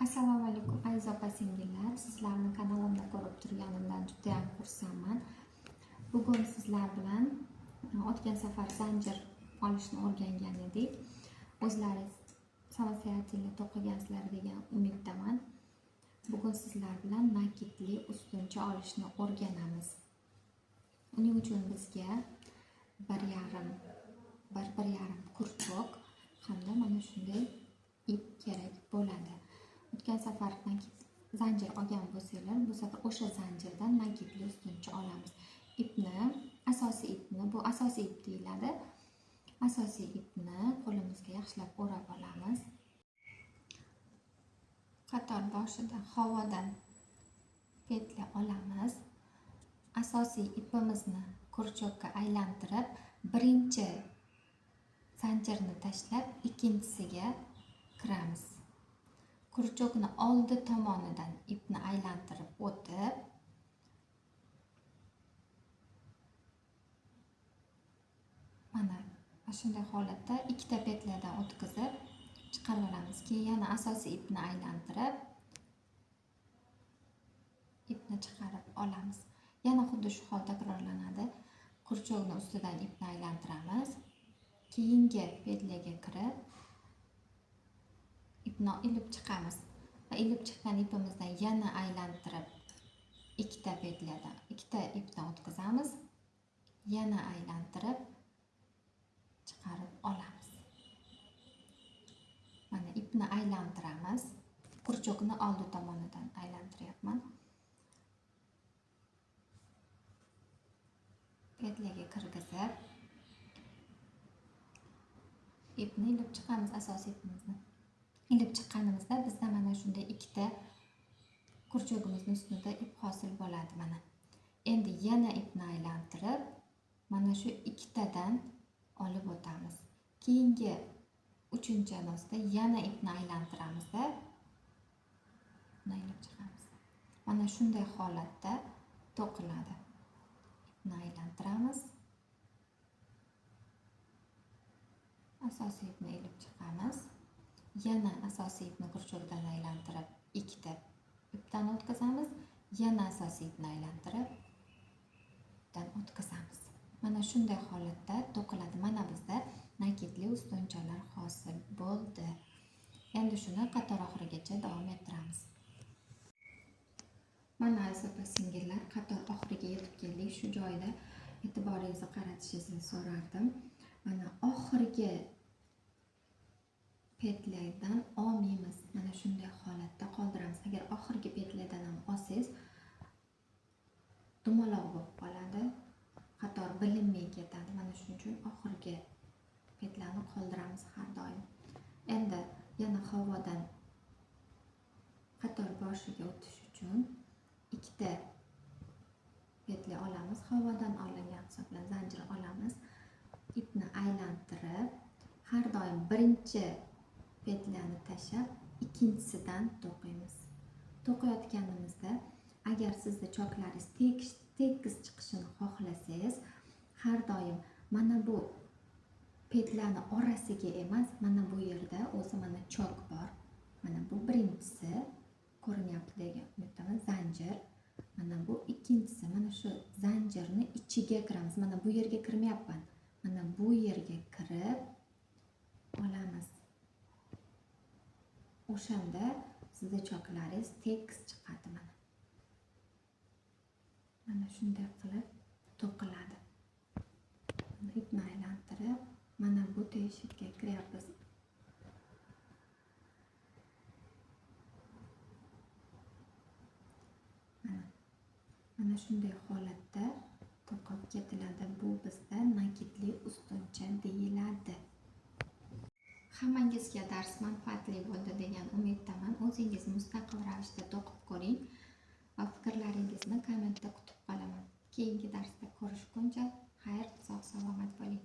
Assalomu alaykum, aziz opa singillar. Sizlarni kanalimda ko'rib turganimdan juda ham xursandman. Bugun sizlar bilan o'tgan safar zanjir olishni o'rgangan edik. O'zlaringiz самостоятельно to'qigansizlar degan umiddaman. Bugun sizlar bilan nakitli ustuncha olishni o'rganamiz. Uning uchun bizga 1,5 kurchok hamda mana shunday ip kerak bo'ladi. O'tgan safar nakit zanjir olgan bo'lsanglar, bu safar o'sha zanjirdan nakitli ustuncha olamiz. Ipni, asosiy ipni, bu asosiy ip deyiladi. Asosiy ipni qo'limizga yaxshilab o'rab olamiz. Qator boshida havodan petla olamiz. Asosiy ipimizni kurchokka aylantirib, birinchi zanjirni tashlab, ikkinchisiga kiramiz. Kurchokni oldi tomonidan ipni aylantirib o'tib, mana shunday holatda ikkita petladan o'tkazib chiqarib olamiz. Keyin yana asosiy ipni aylantirib ipni chiqarib olamiz. Yana xuddi shu hol takrorlanadi. Kurchokni ustidan ipni aylantiramiz. Keyingi petlaga kirib ipni ilib chiqamiz va ilib chiqqan ipimizdan yana aylantirib ikkita petladan, ikkita ipdan o'tkazamiz. Yana aylantirib chiqarib olamiz. Mana ipni aylantiramiz. Kurchokni oldi tomonidan aylantiryapman. Petlaga kirgizib ipni ilib chiqamiz, asosiy ipimizni. Ilib chiqqanimizda bizda mana shunday ikkita kurchogimizning ustida ip hosil bo'ladi mana. Endi yana ipni aylantirib mana shu ikkitadan olib o'tamiz. Keyingi uchinchi anosda yana ipni aylantiramizda ipni ilib chiqamiz. Mana shunday holatda to'qiladi. Ipni aylantiramiz. Asosiy ipni ilib chiqamiz. Yana asosiy ipni kurchokdan aylantirib ikkita ipdan o'tkazamiz. Yana asosiy ipni aylantirib ipdan o'tkazamiz. Mana shunday holatda to'qiladi. Mana bizda nakitli ustunchalar hosil bo'ldi. Endi shuni qator oxirigacha davom ettiramiz. Mana aziz opa singillar, qator oxiriga yetib keldik. Shu joyda e'tiboringizni qaratishingizni so'rardim. Mana oxirgi petlardan olmaymiz. Mana shunday holatda qoldiramiz. Agar oxirgi petlardan ham olsangiz, dumaloq bo'lib qoladi. Qator bilinmay ketadi. Mana shuning uchun oxirgi petlarni qoldiramiz har doim. Endi yana havodan qator boshiga o'tish uchun ikkita petla olamiz. Havodan olingan hisoblanadi, zanjir olamiz. Ipni aylantirib, har doim birinchi petlani tashlab, ikkinchisidan to'qiymiz. To'qiyotganimizda agar sizda choklaringiz tekis chiqishini xohlasangiz, har doim mana bu petlani orasiga emas, mana bu yerda o'zi mana chok bor. Mana bu birinchisi ko'rinyapti degan umiddaman, zanjir. Mana bu ikkinchisi. Mana shu zanjirni ichiga kiramiz. Mana bu yerga kirmayapman. Mana bu yerga kirib olamiz. O'shanda sizda choklaringiz tekis chiqadi mana. Mana shunday qilib to'qiladi. Ipni aylantirib, mana bu teshikka kiryapmiz. Mana shunday holatda to'qib ketiladi. Bu bizda nakitli ustuncha deyiladi. Hammangizga dars manfaatli bo'ldi degan umiddaman. O'zingiz mustaqil ravishda to'qib ko'ring va fikrlaringizni kommentda kutib qolaman. Keyingi darsda ko'rishguncha xayr, sog' salomat bo'ling.